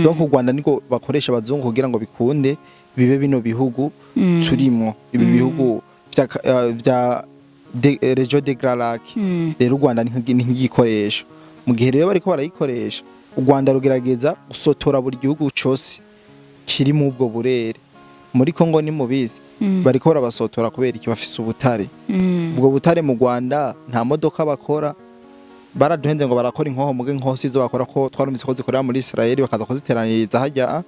Donc u Rwanda niko bakoresha abazungu kugira ngo bikunde bibe bino bihugu turimo, ibi bihugu vya Région des Grands Lacs. Rero u Rwanda ni nk'igikoresho. Mu gihe rero bariko barayikoresha, u Rwanda rugerageza gusotora buri gihugu cose kiri mu ubwo burere. Muri Kongo ni mubizi, bariko barabasotora kubera iki? Bafise ubutare. Ubwo butare mu Rwanda nta modoka bakora, baraduhenze ngo barakora inkoho, muge inkoho sizo bakora, ko twarumvise ko zikorera muri Israel bakaza kuziteraniriza hajya.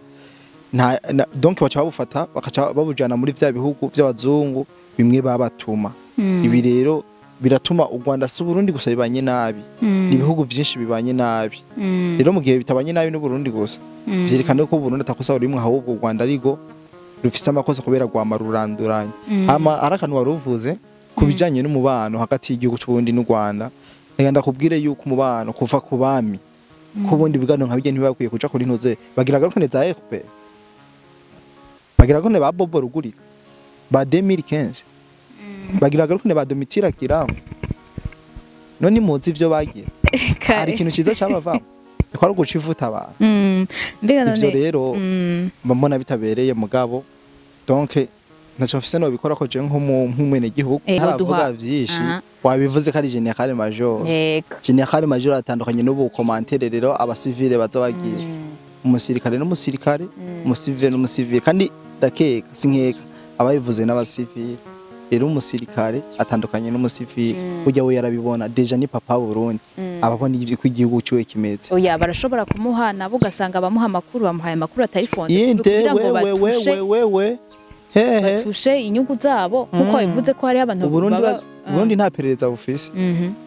Nta donc baca babufata bakaca babujana muri vya bihugu vy'abazungu bimwe babatuma. Ibi rero biratuma u Rwanda si Burundi gusa bibanye nabi, ni ibihugu vyinshi bibanye nabi. Rero mu gihe bitabanye nabi n'u Burundi gusa, vyerekana ko Burundi atakosa urimwe, ahubwo u Rwanda arigo rufise amakosa kubera rwama ruranduranye. Hama hari akantu waruvuze ku bijanye n'umubano hagati y'igihugu c'u Burundi n'u Rwanda. Reka ndakubwire yuko umubano kuva ku bami, ko ubundi biganiro nka bijye ntibakwiye kuja kuri ntuze bagira garukane za FPR, bagira garukane ba Bobo Rugurika ba 2015, bagira garukane ba Domitira Kiramo. None muzi ivyo bagira? Hari ikintu ciza cabavamo, niko ari uguca ivuta abantu. Mbega none ivyo rero mbona bitabereye, mugabo donc ntaco mfise nobikora ko je nk'umwenegihugu ntaravuga vyinshi. Wabivuze ko ari général major. Général major atandukanye n'ubu commentaire. Rero abasivile baza bagiye, umusirikare n'umusirikare, umusivile n'umusivile, kandi ndakeka sinkeka ababivuze n'abasivile. Rero umusirikare atandukanye n'umusivile, burya we yarabibona déjà, ni papa Burundi, ababona ko igihugu ciwe kimeze. Oya, barashobora kumuha nabo, ugasanga bamuha amakuru, bamuhaye amakuru atari fondé inde kugira ngo wewe batushe wewe wewe hehe batushe inyungu zabo, nkuko bivuze ko hariho abantu Uburundi baba Uburundi nta perereza bufise,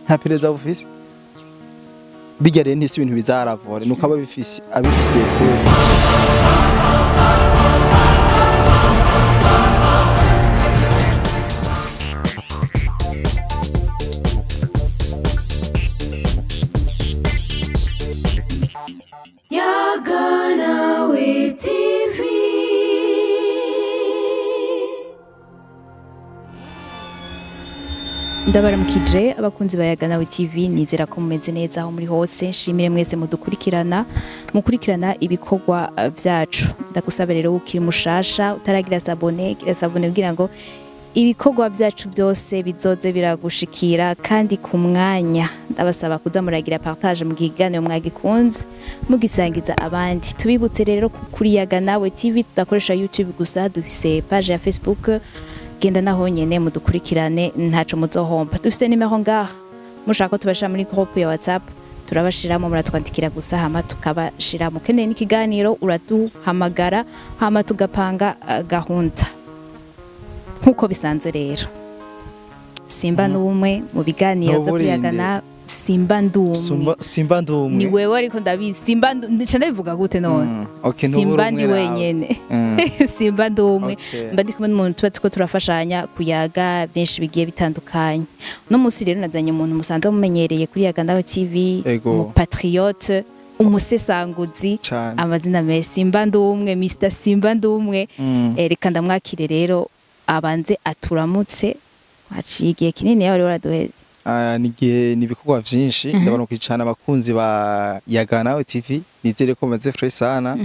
nta perereza bufise. Bijya rero ntisi ibintu bizaravore nuko aba bifise abifitiye ku Yaganawe TV. Ndabaramukije abakunzi ba Yaganawe TV, nizera ko mumeze neza aho muri hose. Nshimire mwese mudukurikirana, mukurikirana ibikorwa vyacu. Ndagusaba rero ukiri mushasha utaragira s'abonner, gira s'abonner kugira ngo ibikorwa vyacu byose bizoze biragushikira kandi ku mwanya. Ndabasaba kuza muragira partage mu kiganiro mwagikunze, mugisangiza abandi. Tubibutse rero ko kuri Yaganawe TV tudakoresha YouTube gusa, dufise page ya Facebook, genda naho nyene mudukurikirane, ntaco muzohomba. Dufise nimero ngaha, mushaka ko tubashira muri groupe ya WhatsApp turabashiramo, muratwandikira gusa hama tukabashira. Mukeneye n'ikiganiro uraduhamagara hama tugapanga gahunda nkuko bisanzwe. Rero simba n'ubumwe mu biganiro byo Ntuburinde. kuyagana, simba ndumwe. Simba ndumwe. Ni wewe, ariko ndabizi simba nca ndabivuga gute none? Okay, ntubure Simba ndi umwe nawe. wenyene, simba ndumwe. Mba ndi kumwe n'umuntu tuba turiko turafashanya kuyaga byinshi bigiye bitandukanye. Uno munsi rero nazanye umuntu musanzwe mumenyereye kuri Yaganawe TV, umupatriote, umusesanguzi, Cane. amazina menshi, Simba ndumwe, Mr Simba ndumwe. Reka ndamwakire rero abanze aturamutse, haciye igihe kinini yawe rero waraduheze. Ah, ni igihe ni ibikorwa vyinshi. Ndabona kwicana abakunzi ba Yaganawe TV, nizere ko meze fresh sana.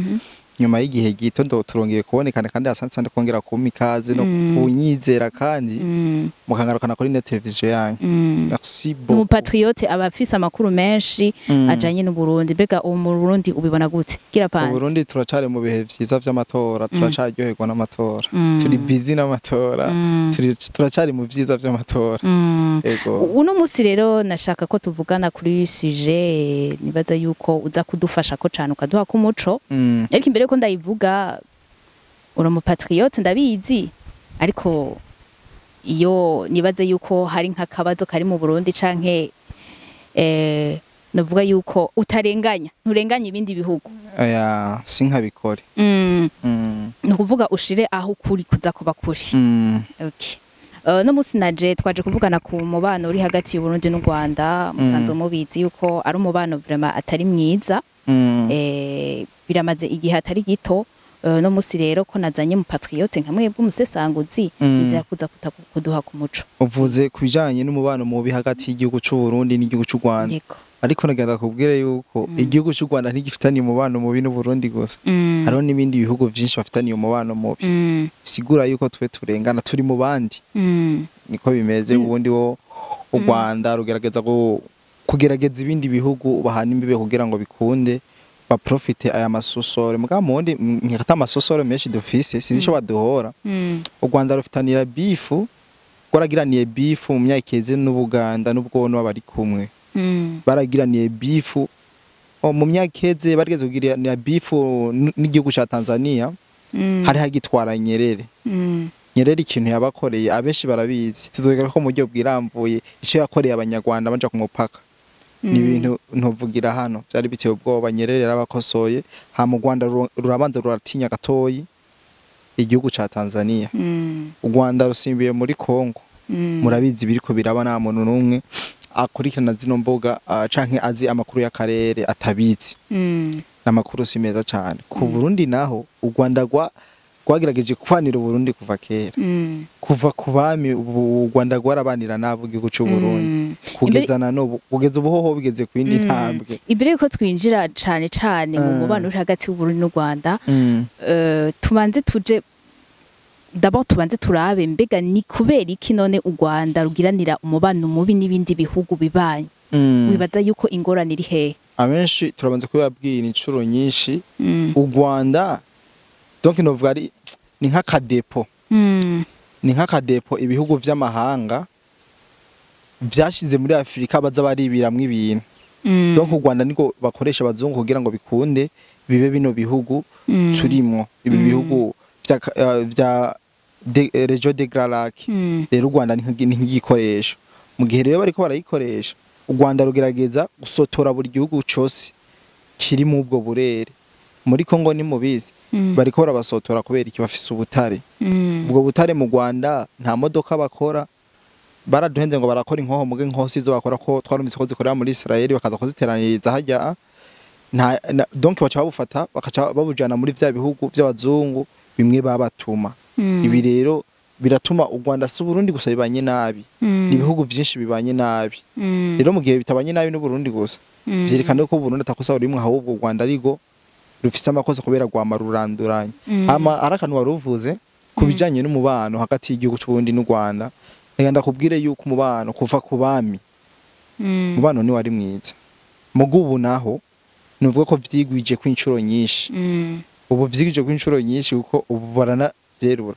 Nyuma y'igihe gito ndo turongeye kubonekana, kandi asante sana kongera kumpa ikaze no kunyizera kandi mukangarukana kuri net televiziyo yanyu. Merci beaucoup. Umupatriote aba afise amakuru menshi ajanye n'Uburundi. Mbega ubu mu Burundi ubibona gute? Gira panze. Uburundi turacari mu bihe vyiza vy'amatora, turacaryoherwa n'amatora, turi busy n'amatora, turacari mu vyiza vy'amatora. Ego. Uno musi rero nashaka ko tuvugana kuri sujet nibaza yuko uza kudufasha ko cane, ukaduha ko umuco. Ariko imbere yuko ndayivuga, uri umupatriote ndabizi, ariko iyo nibaze yuko hari nk'akabazo kari mu Burundi canke navuga yuko utarenganya, nturenganya ibindi bihugu. Oya, sinkabikore. Ni ukuvuga ushire aho ukuri kuza kuba kuri. Okay. No musi naje twaje kuvugana ku mubano uri hagati y'u Burundi n'u Rwanda. Musanzwe mubizi yuko ari umubano vraiment atari mwiza. Biramaze igihe atari gito. No musi rero ko nazanye mu patriote nka mwebwe umusesanguzi, nizera kuza kuduha ku muco. Uvuze ku bijanye n'umubano mubi hagati y'igihugu c'u Burundi n'igihugu c'u Rwanda. Yego. Ariko nagenda kubwira yuko igihugu cy'u Rwanda ntigifitaniye umubano mubi n'u Burundi gusa, hariho n'ibindi bihugu vyinshi bafitaniye umubano mubi, bisigura yuko twe turengana turi mu bandi. Niko bimeze. Ubundi wo u Rwanda rugerageza kugerageza ibindi bihugu bahana imbibe kugira ngo bikunde baprofite aya masosore. Mugabo mundi nkata amasosore menshi dufise, sinzi ico baduhora. U Rwanda rufitanira bifu, rwaragiraniye bifu mu myaka iheze n'Ubuganda n'ubwono bari kumwe. Baragiraniye bifu mu myaka iheze, barigeze kugiranira bifu n'igihugu ca Tanzania. Hari hagitwara Nyerere. Nyerere ikintu yabakoreye abenshi barabizi, tuzogera ko mu buryo bwiramvuye ico yakoreye abanyarwanda baja ku mupaka ni ibintu ntovugira hano, byari biteye ubwoba. Nyerere yarabakosoye, hama u Rwanda rurabanza ruratinya gatoyi igihugu ca Tanzania. U Rwanda rusimbiye muri Kongo. Murabizi biriko biraba, nta muntu n'umwe akurikirana zino mbuga canke azi amakuru y'akarere atabizi. N'amakuru si meza cane ku Burundi. Naho u Rwanda rwagerageje kwanira Uburundi kuva kera, kuva ku bami. Ubu u Rwanda rwarabanira nabo igihugu c'u Burundi kugeza na n'ubu, kugeza ubu hoho bigeze ku yindi ntambwe. Imbere yuko twinjira cane cane mu mubano uri hagati y'Uburundi n'u Rwanda, tubanze tuje d'abord tubanze turabe mbega ni kubera iki none u Rwanda rugiranira umubano mubi n'ibindi bihugu bibanyi? Wibaza yuko ingorane iri hehe? Abenshi turabanza kubibabwira inshuro nyinshi. U Rwanda donc novuga ari ni nk'akadepo, ni nk'akadepo ibihugu vy'amahanga vyashize muri Afurika baza baribiramwo ibintu. Donc u Rwanda niko bakoresha abazungu kugira ngo bikunde bibe bino bihugu turimwo, ibi bihugu vya région des Grands Lacs. Rero u Rwanda ni nk'igikoresho. Mu gihe rero bariko barayikoresha, u Rwanda rugerageza gusotora buri gihugu cose kiri mu ubwo burere. Muri Kongo ni mubizi, bariko barabasotora kubera iki? Bafise ubutare. Ubwo butare mu Rwanda nta modoka bakora, baraduhenze ngo barakora inkoho, muge inkoho sizo bakora, ko twarumvise ko zikorera muri Israel bakaza kuziteraniriza hajya. Nta donc baca babufata bakaca babujana muri vya bihugu vy'abazungu bimwe babatuma. Ibi rero biratuma u Rwanda, si Burundi gusa bibanye nabi, ni ibihugu vyinshi bibanye nabi. Rero mu gihe bitabanye nabi n'u Burundi gusa, vyerekana ko Burundi atakosa burimwe, ahubwo u Rwanda arigo rufise amakosa kubera rwama ruranduranye. Hama hari akantu wari uvuze ku bijanye n'umubano hagati y'igihugu c'u Burundi n'u Rwanda. Reka ndakubwire yuko umubano kuva ku bami, umubano ni wari mwiza. Mugubu naho nuvuga ko vyigwije kw'inshuro nyinshi. Ubu vyigwije kw'inshuro nyinshi kuko ubu baranavyerura.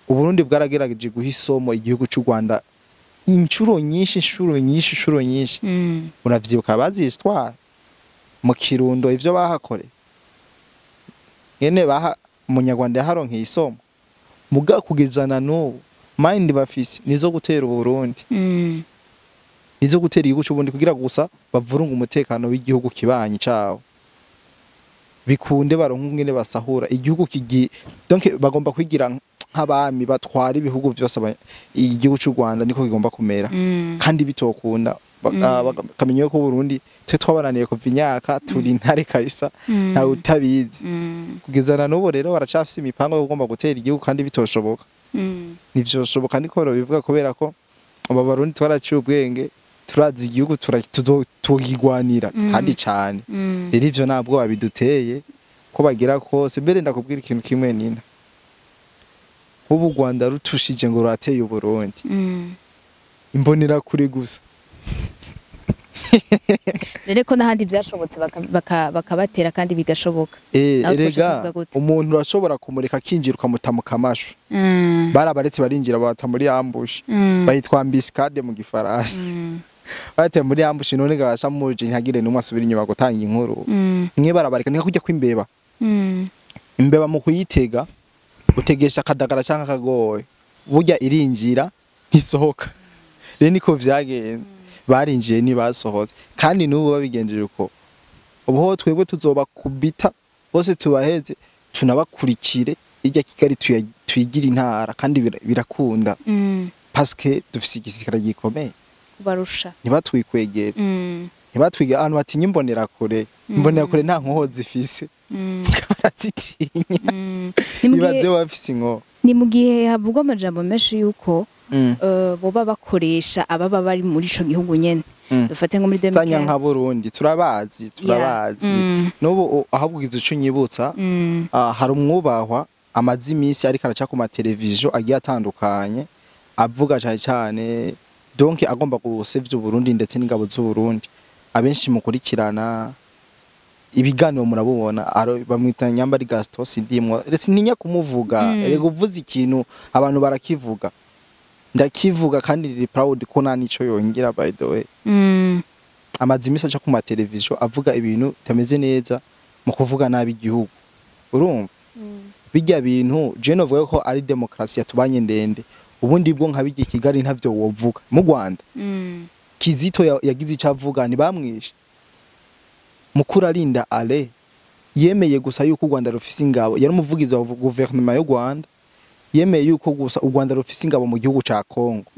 Uburundi bwaragerageje guha isomo igihugu c'u Rwanda inshuro nyinshi, inshuro nyinshi, inshuro nyinshi. Uravyibuka bazi histoire mu Kirundo ivyo bahakoreye, ngene baha umunyarwanda yaharonkeye isomo. Muga kugezana n'ubu mind bafise nizo gutera Uburundi, nizo gutera igihugu c'Uburundi kugira gusa bavurunga umutekano w'igihugu kibanyi cawo, bikunde baronke ingene basahura igihugu kigi. Donc bagomba kwigira nk'abami batwara ibihugu vyose. Igihugu c'u Rwanda niko kigomba kumera, kandi bitokunda bakamenya ko Burundi twe twabananiye kuva inyaka, turi intare kabisa, ntawe utabizi. Kugeza na n'ubu rero baracafise imipango yo kugomba gutera igihugu, kandi bitoshoboka. Ntivyoshoboka, niko bivuga, kubera ko aba Barundi twaraciye ubwenge, turazi igihugu, tugigwanira kandi cane. Rero ivyo ntabwo babiduteye ko bagira kose. Mbere ndakubwira ikintu kimwe nina, nk'ubu u Rwanda rutushije ngo rurateye Uburundi, imbonera kure gusa. Dore ko n'ahandi byashobotse bakabatera kandi bigashoboka. Naho twaca Erega tuvuga gute? umuntu urashobora kumureka akinjira ukamutamuka amashu. Barabaretse barinjira, babata muri ambush, bayitwa embuscade mu gifaransa. Bateye muri ambush, none gabasha muje ntihagire n'umwe asubira inyuma gutanga inkuru. Mwe barabareka ni nka kujya kw'imbeba. Imbeba mu kuyitega utegesha akadagara canke akagoye, burya irinjira ntisohoka. Rero niko vyagenze, barinjiye ntibasohotse, kandi n'ubu babigenjeje uko ubu ho twebwe tuzobakubita bose tubaheze, tunabakurikire irya Kigali tuyigire intara, kandi birakunda parce dufise igisirikare gikomeye Kubarusha. Ntibatwikwegere, ntibatwige ahantu batinya imbonerakure. Imbonerakure nta nkoho zifise, barazitinya. Ni mu ibaze bafise inkoho. Ni mu gihe havugwa amajambo menshi yuko boba bakoresha ababa bari muri ico gihugu nyene. Dufate nko muri Zanya nka 2015. Burundi turabazi, turabazi. N'ubu ahubwo ugize ico unyibutsa, hari umwubahwa amaze iminsi ariko araca ku mateleviziyo agiye atandukanye, avuga cyane cyane, donc agomba gusevya Uburundi ndetse n'ingabo z'Uburundi. Abenshi mukurikirana ibiganiro murabubona, bamwita Nyambari Gaston. Sindimwo, sintinya kumuvuga. Erega uvuze ikintu abantu barakivuga. Ndakivuga kandi riri proud ko nta nico yongera, by the way. Amaze iminsi aca ku mateleviziyo avuga ibintu bitameze neza mu kuvuga nabi igihugu. Urumva bijya bintu, je novuga ko ari demokarasi yatubanye ndende. Ubundi bwo nka bijya i Kigali ntavyo wovuga mu Rwanda. Kizito yagize icyo avuga ntibamwishe. Mukurarinda ale yemeye gusa yuko u Rwanda rufise ingabo, yari umuvugizi wa guverinoma y'u Rwanda, yemeye yuko gusa u Rwanda rufise ingabo mu gihugu ca Kongo.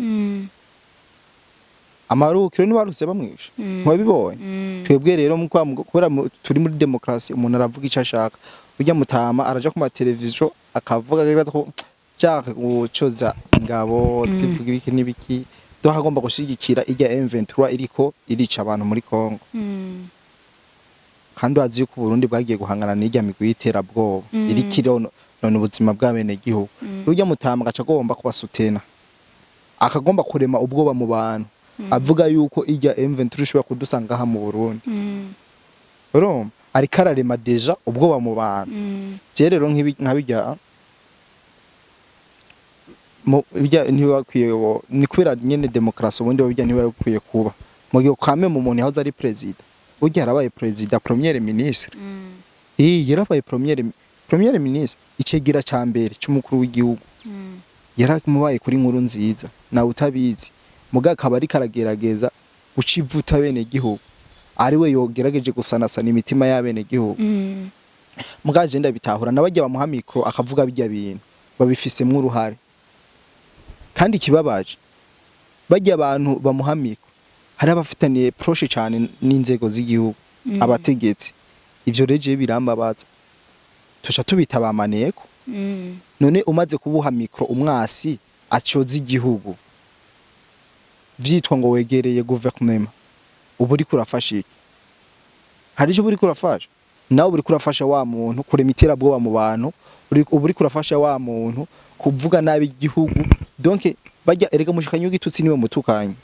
Amarukiro ntibaruse bamwishe. Ntiwabibonye? Twebwe rero kubera turi muri demokarasi, umuntu aravuga icyo ashaka. Ujya mutama araja ku mateleviziyo akavuga ko cyaka gucoza ingabo zivuga ibiki n'ibiki, donc agomba gushigikira irya M23 iriko irica abantu muri Kongo. Kandi urazi yuko Uburundi bwagiye guhangana n'irya migwi y'iterabwoba iriko ironona ubuzima bw'abenegihugu. Urya mutama agaca agomba kubasutena, akagomba kurema ubwoba mu bantu, avuga yuko irya M23 ishobora kudusanga aha mu Burundi. Urumva ariko ararema déjà ubwoba mu bantu. Je rero nk'abijya mu bijya ntibakwiye, ni kubera nyene demokarasi. Ubundi bijya ntibakwiye kuba mu gihe kame mu muntu yahoze ari president. Burya yarabaye president, premier ministre. Yarabaye premier ministre, icegera ca mbere c'umukuru w'igihugu. Yaramubaye kuri Nkuru Nziza, nawe utabizi. Muga akaba ariko aragerageza guca ivuta bene gihugu, ari we yogerageje gusanasana imitima y'abene gihugu. Muga je ndabitahura, nabajya bamuha micro akavuga bijya bintu babifisemwo uruhare. Kandi ikibabaje, bajya abantu bamuha micro hari abafitaniye proche cyane n'inzego z'igihugu, abategetsi. Ivyo rero jewe birambabaza, tuca tubita bamaneko. None umaze kubuha micro umwasi acoza igihugu, vyitwa ngo wegereye guverinoma, uba uriko urafasha iki? Hari icyo uba uriko urafasha? Nawe uriko urafasha wa muntu kurema iterabwoba mu bantu, uba uriko urafasha wa muntu kuvuga nabi igihugu. Donc bajya erega mushikanye igitutsi niwe mutukanye.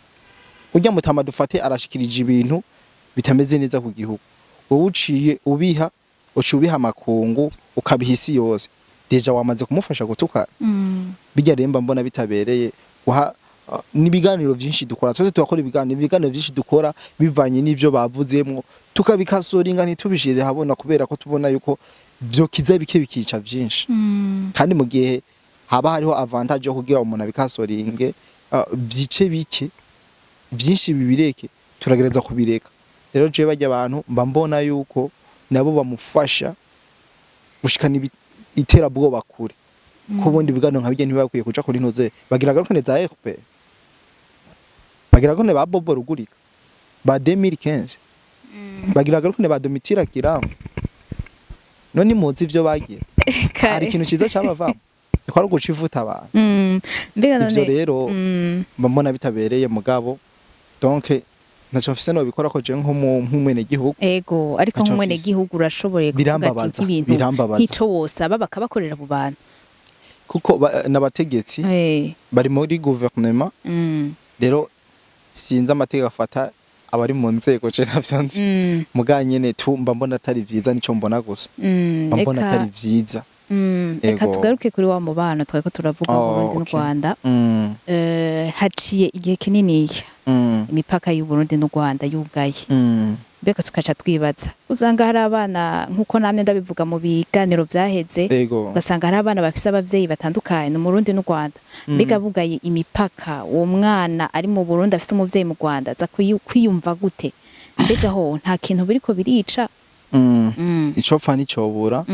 Ujya mutama dufate arashikirije ibintu bitameze neza ku gihugu, wowe uciye ubiha, uciye ubiha amakungu, ukabiha isi yose, déjà wamaze kumufasha gutukana. Bijya rero mba mbona bitabereye guha n'ibiganiro byinshi dukora. Twese turakora ibiganiro, byinshi dukora bivanye n'ivyo bavuzemwo, tukabikasoringa ntitubishire habona, kubera ko tubona yuko vyo kiza bike bikica vyinshi. Kandi mu gihe haba hariho avantage yo kugira umuntu abikasoringe, vyice bike, vyinshi bibireke, turagereza kubireka. Rero je bajya abantu mba mbona yuko nabo bamufasha gushikana iterabwoba kure, ko ubundi ibiganiro nka bijya ntibakwiye kuja kuri ntuze. Bagira garukane za RP, bagira garukane ba Bobo Rugurika ba 2015, bagira garukane ba Domitira Kiramu. None muzi ivyo bagira? Hari ikintu ciza cabavamo? Niko ari uguca ivuta abantu. Mbega none Ivyo rero mba mbona bitabereye. Mugabo donc ntaco mfise nobikora ko je nk'umwenegihugu. Ego, ariko Ntaco nk'umwene mfise. gihugu urashoboye kuvuga ati Birambabaza, nk'ibintu birambabaza. nk'ico wosaba bakabakorera abo bantu. Kuko n'abategetsi bari muri guverinoma. Rero sinzi amategeko afata abari mu nzego, je ntavyo nzi. Muga nyene tu mba mbona atari vyiza, nico mbona gusa. Mba mbona atari vyiza. Reka Ego. tugaruke kuri wa mubano twariko turavuga, Oh, Burundi n'u okay. Rwanda. Haciye igihe kininiya imipaka y'u Burundi n'u Rwanda yugaye. Mbega tukaca twibaza, usanga hari abana, nk'uko namwe ndabivuga mu biganiro vyaheze, ugasanga hari abana bafise abavyeyi batandukanye mu Burundi n'u Rwanda. Mbega bugaye imipaka, uwo mwana ari mu Burundi afise umuvyeyi mu Rwanda aza kwiyumva gute? Mbega ho nta kintu biriko birica? Ico pfa nicobura.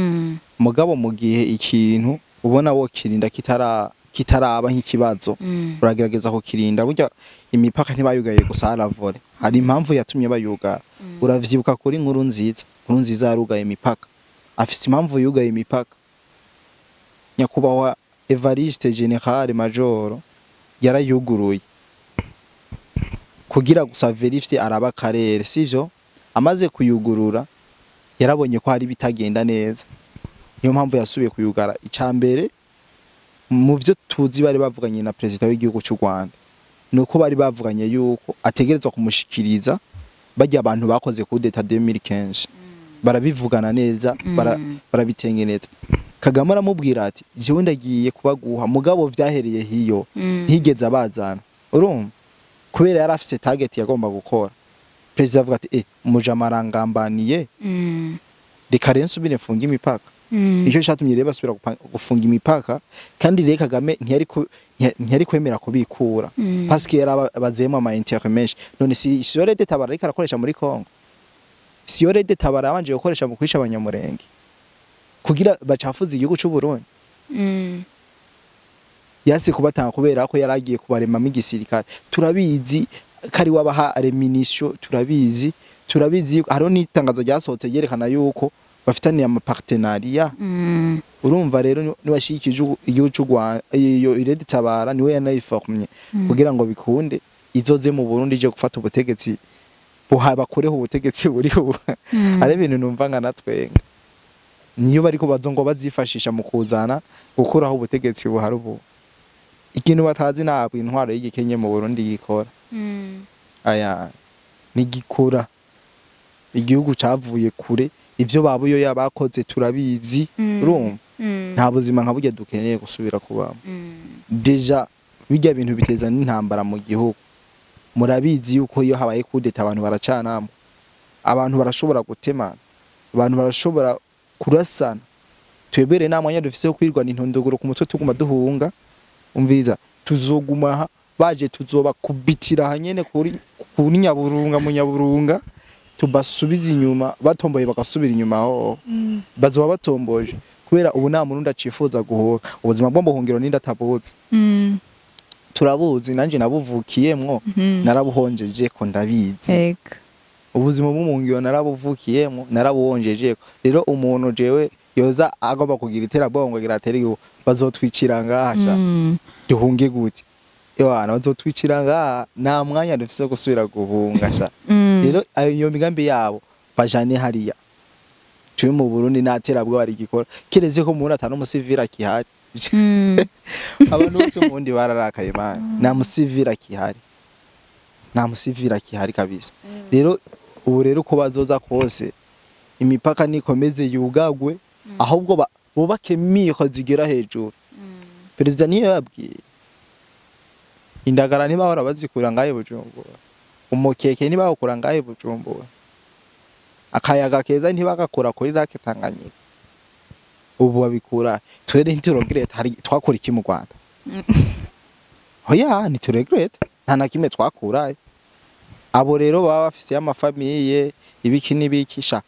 Mugabo mu gihe ikintu ubona wokirinda kitaraba nk'ikibazo, uragerageza kukirinda. Burya imipaka ntibayugaye gusa haravore, hari impamvu yatumye bayugara. Uravyibuka kuri Nkuru Nziza, Nkuru Nziza yarugaye imipaka afise impamvu yugaye imipaka. Nyakubahwa Evariste General Major yarayuguruye. Kugira gusa vérifier, araba karere, sivyo? Amaze kuyugurura yarabonye ko hari bitagenda neza, niyo mpamvu yasubiye kuyugara. Icambere mu vyo tuzi bari bavuganye na perezida w'igihugu cy'u Rwanda nuko bari bavuganye yuko ategerezwa kumushikiriza bajya abantu bakoze coup d'état 2015. Barabivugana neza, barabitengeneza. Kagame aramubwira ati: "Jewe ndagiye kubaguha," mugabo vyahereye hiyo, ntigeze abazana. Urumva, kubera yari afise target yagomba gukora, perezida avuga ati: "Umujama arangambaniye, reka rero nsubire mfunge imipaka." Nicyo cyatumye rero basubira gufunga imipaka. Kandi rero Kagame ntiyari kwemera kubikura, parce que yari abazemo ama intérêt menshi. None si siyo RED Tabara ariko arakoresha muri Congo? Siyo RED Tabara yabanje gukoresha mu kwisha Abanyamurenge kugira bacafuze igihugu cy'u Burundi? Yasi kubatanga kubera ko yaragiye kubaremamo igisirikare. Turabizi ko ari wabaha les munitions, turabizi. Hariho n'itangazo ryasohotse ryerekana yuko bafitaniye ama partenariat. Urumva rero, niwashikije igihugu cy'u Rwanda, iyo RED Tabara niwe yanayiformye kugira ngo bikunde izoze mu Burundi ije gufata ubutegetsi, buha bakureho ubutegetsi buri ubu. Ari ibintu numva nka natwenga, niyo bariko bazo ngo bazifashisha mu kuzana gukuraho ubutegetsi buhari ubu. Ikintu batazi, ntabwo intwaro y'igikenye mu Burundi gikora. Aya ntigikora. Igihugu cavuye kure, ivyo babuyo yabakoze turabizi. Urumva, nta buzima nka burya dukeneye gusubira kubamo. Déjà bijya bintu biteza n'intambara mu gihugu. Murabizi yuko iyo habaye kudeta abantu baracanamo, abantu barashobora gutemana, abantu barashobora kurasana. Twebwe rero nta mwanya dufise wo kwirwana intondogoro ku mutwe tuguma duhunga. Umviza, tuzoguma aha, baje tuzobakubitira aha nyene kuri Nyaburunga, mu Nyaburunga, tubasubiza inyuma. Batomboye bagasubira inyuma aho bazoba batomboje, kubera ubu nta murundi acifuza guhunga. Ubuzima bwo mu buhungiro ninde atabuzi? Turabuzi, nanje nabuvukiyemwo, narabuhonjeje ko ndabizi. Ubuzima bw'umuhungiro narabuvukiyemwo, narabuhonjeje. Rero umuntu jewe yoza agomba kugira iterabwoba ngo agira atere igihugu, bazotwicira ngaha sha. Duhunge gute? Ewana, bazotwicira ngaha, nta mwanya dufise wo gusubira guhunga sha. Rero ayo iyo migambi yabo bajane hariya. Turi mu Burundi, nta terabwoba rigikora, kireze ko mu Burundi ata n'umusivili akihari. Abantu bose mu Burundi bararakaye man, nta musivili akihari, nta musivili akihari kabisa. Rero ubu rero uko bazoza kose, imipaka nikomeze yugagwe, ahubwo bubake murs zigera hejuru. Perezida niyo yababwiye, indagara ntibahora bazikura ngahe Bujumbura, umukeke ntibawukura ngahe Bujumbura, akayaga keza ntibagakura kuri Lac Tanganyika, ubu babikura. Twere ntituregrete. Hari twakura iki mu Rwanda? Oya, ntituregrete, nta na kimwe twakurayo. Abo rero baba bafise ama famille, ibiki n'ibiki sha.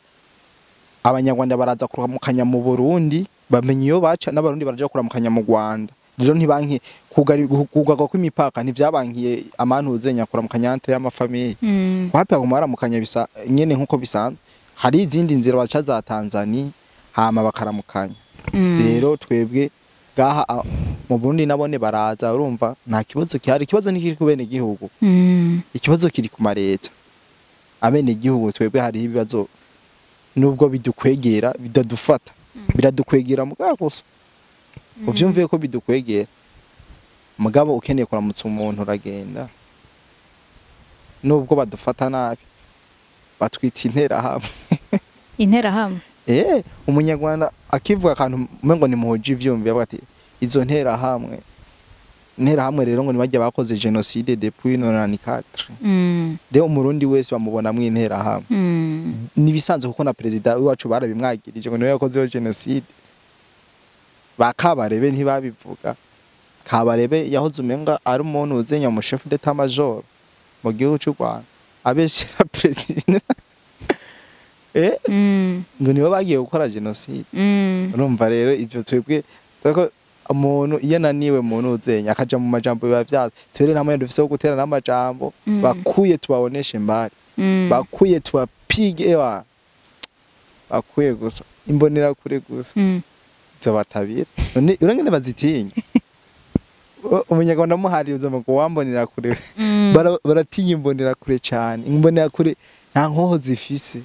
Abanyarwanda baraza kuramukanya mu Burundi, bamenya iyo baca, n'Abarundi baraja kuramukanya mu Rwanda. Rero ntibanki kugarwa kw'imipaka ntivyabankiye amantuze nyakuramukanya entre y'ama famille. Wapi, baguma baramukanya bisa nyene nkuko bisanzwe. Hari izindi nzira baca za Tanzania, hama bakaramukanya. Rero twebwe ngaha mu Burundi nabone baraza. Urumva, nta kibazo gihari. Ikibazo ntikiri ku bene gihugu, ikibazo kiri ku mareta. Abene gihugu twebwe hariho ibibazo nubwo bidukwegera bidadufata, biradukwegera mugabo gusa uvyumviye ko bidukwegera. Mugabo ukeneye kuramutsa umuntu uragenda, nubwo badufata nabi, batwita interahamwe. Interahamwe? Umunyarwanda akivuga akantu umengo ni muhoje ivyumvi, avuga ati: "Izo nterahamwe." Interahamwe rero ngo nibajya bakoze génocide depuis 94. Rero Umurundi wese bamubonamwo interahamwe. Nibisanzwe, kuko na perezida wacu barabimwagirije ngo niwe yakozeho génocide. Ba Kabarebe ntibabivuga? Kabarebe yahoze umenga ari umuntu uzenya mu chef d'état major mu gihugu cy'u Rwanda, abeshera perezida ngo nibo bagiye gukora génocide. Urumva rero, ivyo twebwe ko umuntu iyo ananiwe muntu uzenya akaja mu majambo biba vyaza. Twere nta mwanya dufise wo gutera n'amajambo. Bakuye tubaboneshe mbari. Bakuye tubapige, ewa bakuye gusa imbonera kure gusa. Zobatabira none urangene bazitinya. Umunyarwanda muhariye uzama kuwambonera kure. Baratinya imbonera kure cyane. Imbonera kure nta nkoho zifise.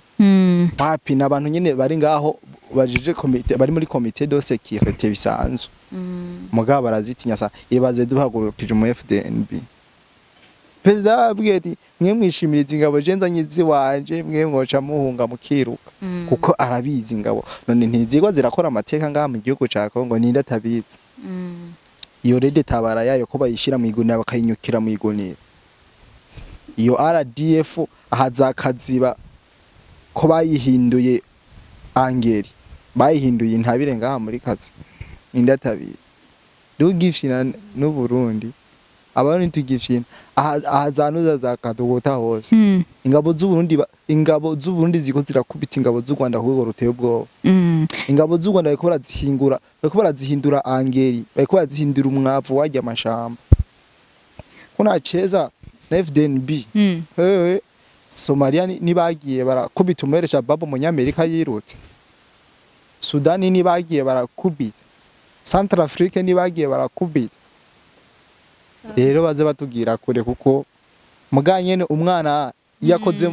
Wapi, n'abantu nyene bari ngaho bajije komite, bari muri comité de sécurité bisanzwe. Mugabo barazitinya sa ibaze duhagurukije mu FDNB. Perezida abwiye ati mwe mwishimiriza ingabo, je nzanye ziwanje, mwe mwoca muhunga mukiruka. Kuko arabizi ingabo none ntizigwa zirakora amateka ngaha mu gihugu ca Kongo, ninde atabizi? Iyo RED Tabara yayo ko bayishira mu igunira, bakayinyukira mu igunira. Iyo RDF ahazakaziba ko bayihinduye angeri, bayihinduye intabire ngaha muri kazi, ninde atabizi? Dugifyina n'u Burundi, abantu tugifyina ahazanuza za kadogota hose. Ingabo z'u Burundi ingabo z'u Burundi ziko zirakubita ingabo z'u Rwanda ku rwego ruteye ubwoba. Ingabo z'u Rwanda bariko barazihingura, bariko barazihindura angeri, bariko barazihindura umwavu wajya amashamba. Kuna cheza na FDNB. Wewe Somalia nibagiye barakubita umuheresha babo umunyamerika yirutse. Sudani nibagiye barakubita. Centrafrique nibagiye barakubita. Rero baze batubwira kure, kuko muganyene umwana iyo akoze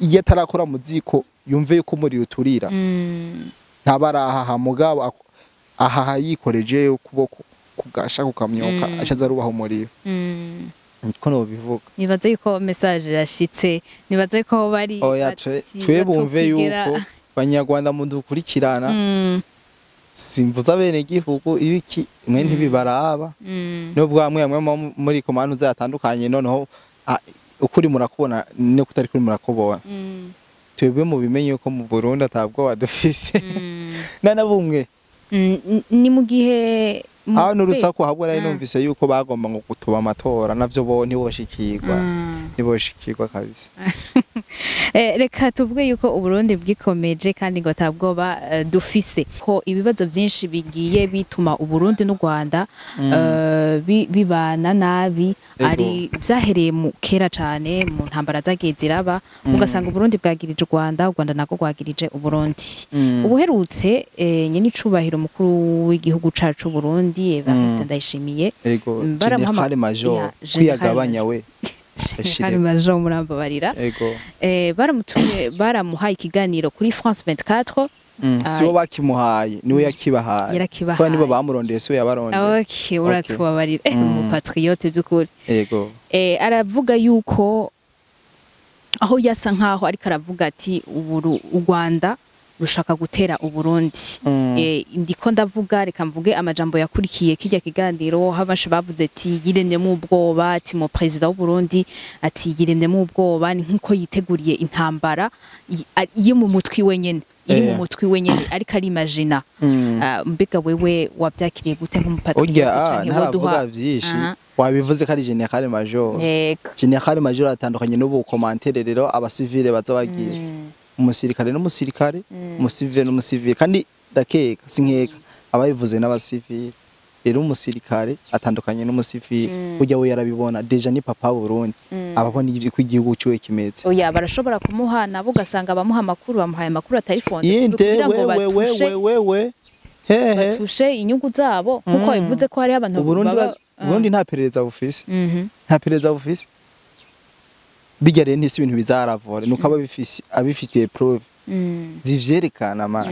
iyo atarakora mu ziko yumve yuko umuriro uturira. Ntabarahaha, mugabo ahaha yikoreje ukuboko kugasha kukamyoka, acaza arubaha umuriro. Niko nobivuga. Nibaze yuko message yashitse, nibaze ko bari Oya, twe bumve yuko Banyarwanda mudukurikirana, simvuza bene gihugu ibiki, mwe ntibibaraba. Nubwo bamwe bamwe muri komanu zatandukanye, noneho ukuri murakubona no kutari kuri murakubona. Twebwe mu bimenye yuko mu Burundi atabwo badufise. Na bumwe. Ni mu gihe aho n'urusaku habwo nari numvise yuko bagomba ngo gutuba amatora, navyo bo ntiboshikirwa. Ntiboshikirwa kabisa. Reka tuvuge yuko Uburundi bwikomeje kandi ngo atabwoba dufise, ko ibibazo byinshi bigiye bituma Uburundi n'u Rwanda bibana nabi. Ari byahereye mu kera cyane mu ntambara zagiye ziraba, ugasanga Uburundi bwagirije u Rwanda, u Rwanda nako rwagirije Uburundi. Ubuherutse nyine icubahiro mukuru w'igihugu cacu Burundi Evariste Ndayishimiye, Ego, General Major kwiyagabanya we. General Major, murambabarira. Ego. Baramutumye, baramuhaye ikiganiro kuri France 24. Sibo bakimuhaye, niwe yakibahaye. Yarakibahaye. Kuko nibo bamurondeye, siwe yabarondeye. Okay, uratubabarira. Mu patriote by'ukuri. Ego. Aravuga yuko aho yasa nkaho ariko aravuga ati u Rwanda rushaka gutera Uburundi. Ndiko ndavuga, reka mvuge amajambo yakurikiye kijya kiganiro. Habashe bavuze ati yiremyemo ubwoba, ati mu president w'u Burundi ati yiremyemo ubwoba, ni nkuko yiteguriye intambara yo mu mutwi wenyene, iri mu mutwi wenyene, ariko ari imagina. Mbega wewe wavyakiriye gute nk'umupatriote canke woduha vyinshi? Wabivuze ko ari General Major. General Major atandukanye n'ubu commentaire rero abasivile baza bagiye. Umusirikare n'umusirikare, umusivile n'umusivile, kandi ndakeka sinkeka ababivuze n'abasivile. Rero umusirikare atandukanye n'umusivile, burya we yarabibona déjà, ni papa Burundi, ababona ivyo igihugu ciwe kimeze. Oya, barashobora kumuha nabo, ugasanga bamuha amakuru, bamuhaye amakuru atari fondé kugira ngo batushe wewe hehe batushe inyungu zabo, nkuko bivuze ko hari abantu baba Burundi nta perereza bufise. Nta perereza bufise. Bijya rero ntisi ibintu bizaravore nuko ababifise abifitiye preuve zivyerekana man.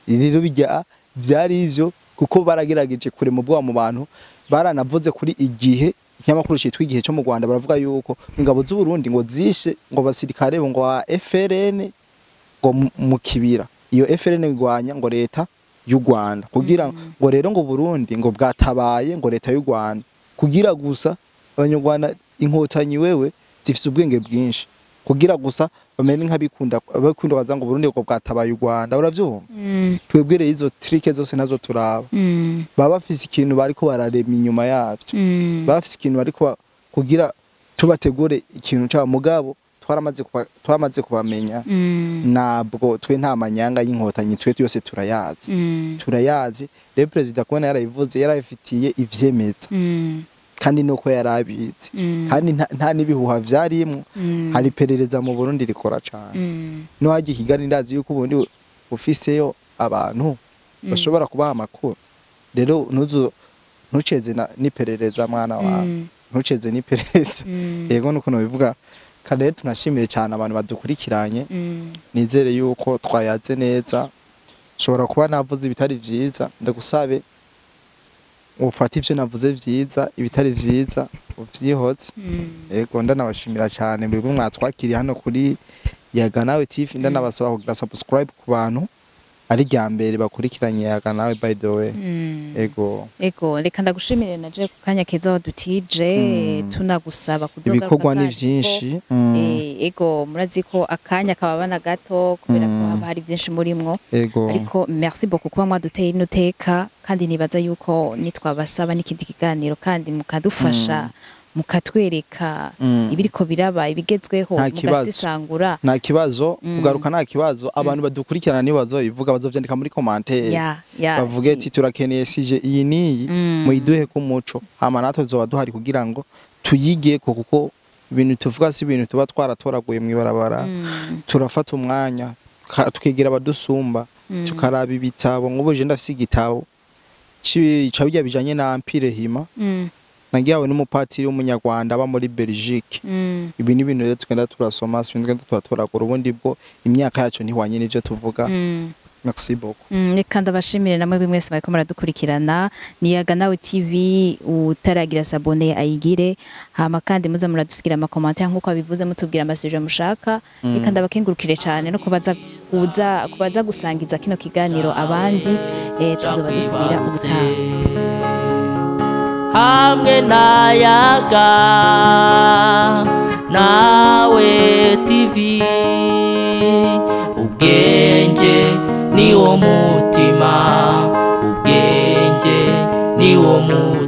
Rero bijya byari ivyo, kuko baragerageje kure mu bwa mu bantu baranavuze kuri Igihe, ikinyamakuru citwa Igihe cyo mu Rwanda, baravuga yuko ingabo z'u Burundi ngo zishe ngo basirikare ngo wa FRN ngo mu kibira. Iyo FRN igwanya ngo leta y'u Rwanda, kugira ngo rero ngo Burundi ngo bwatabaye ngo leta y'u Rwanda, kugira gusa Abanyarwanda inkotanyi wewe zifise ubwenge bwinshi, kugira gusa bamenye nk'abikunda abakunda baza ngo Burundi ngo bwatabaye u Rwanda. Uravyumva? Twebwe rero izo trick zose nazo turaba. Baba bafise ikintu bariko bararema inyuma yavyo. Baba bafise ikintu bariko kugira tubategure ikintu cabo, mugabo twaramaze kubamenya. Ntabwo twe nta manyanga y'inkotanyi, twe yose turayazi. Turayazi. Rero president kubona yarabivuze yarabifitiye ivyemeza. Kandi nuko yarabizi. Kandi nta nibihuha vyarimwo. Hari perereza mu Burundi rikora cane. No haje Kigali ndazi yuko ubundi ufiseyo abantu bashobora kubaha amakuru. Rero ntuzo Ntuceze n'iperereza, mwana wawe, ntuceze n'iperereza. Yego, nuko nobivuga. Kandi rero tunashimire cyane abantu badukurikiranye. Nizere yuko twayaze neza. Nshobora kuba navuze ibitari vyiza, ndagusabe ufate ivyo navuze vyiza, ibitari vyiza uvyihoze. Yego, ndanabashimira cyane mwebwe mwatwakiriye hano kuri Yaga Nawe TV. Ndanabasaba kugira subscribe ku bantu ari rya mbere bakurikiranye Yaga Nawe, by the way. Ego. Ego, reka ndagushimire naje ku kanya keza wadutije. Tunagusaba kuzogaruka Ibikorwa ni kandi vyinshi. Ego, murazi ko akanya kababana gato kubera ko haba hari byinshi murimwo. Ariko merci beaucoup kuba mwaduteye ino teka, kandi nibaza yuko nitwabasaba n'ikindi kiganiro kandi mukadufasha, mukatwereka ibiriko biraba, ibigezweho, Nta kibazo. mugasisangura. Nta kibazo. Kugaruka nta kibazo. Abantu badukurikirana nibo bazobivuga, bazovyandika muri commentaire, ya bavuge ati turakeneye sujet iyi n'iyi, muyiduhe ku muco, hama natwe tuzoba duhari kugira ngo tuyigeko, kuko ibintu tuvuga si ibintu tuba twaratoraguye mw'ibarabara. Turafata umwanya tukigira abadusumba, tukaraba ibitabo. Nk'ubu je ndafise igitabo ca birya bijanye na Empire Hima, nagihawe n'umupatiri w'umunyarwanda aba muri Belgique. Ibi ni ibintu rero tugenda turasoma, si ibintu tugenda turatoragura. Ubundi bwo imyaka yacu ntihwanye n'ivyo tuvuga. Merci beaucoup. Reka ndabashimire namwe mwese bariko muradukurikirana. Ni Yaga Nawe TV. Utaragira s'abonner ayigire, hama kandi muze muradusigira ama commentaire nk'uko abivuze, mutubwira ama sujet mushaka. Reka ndabakengurukire cyane no kubaza kuza kubaza gusangiza kino kiganiro abandi. Tuzoba dusubira ubutaha. Hamwe na Yaga Nawe TV, ubwenge ni wo mutima, ubwenge ni wo mutima.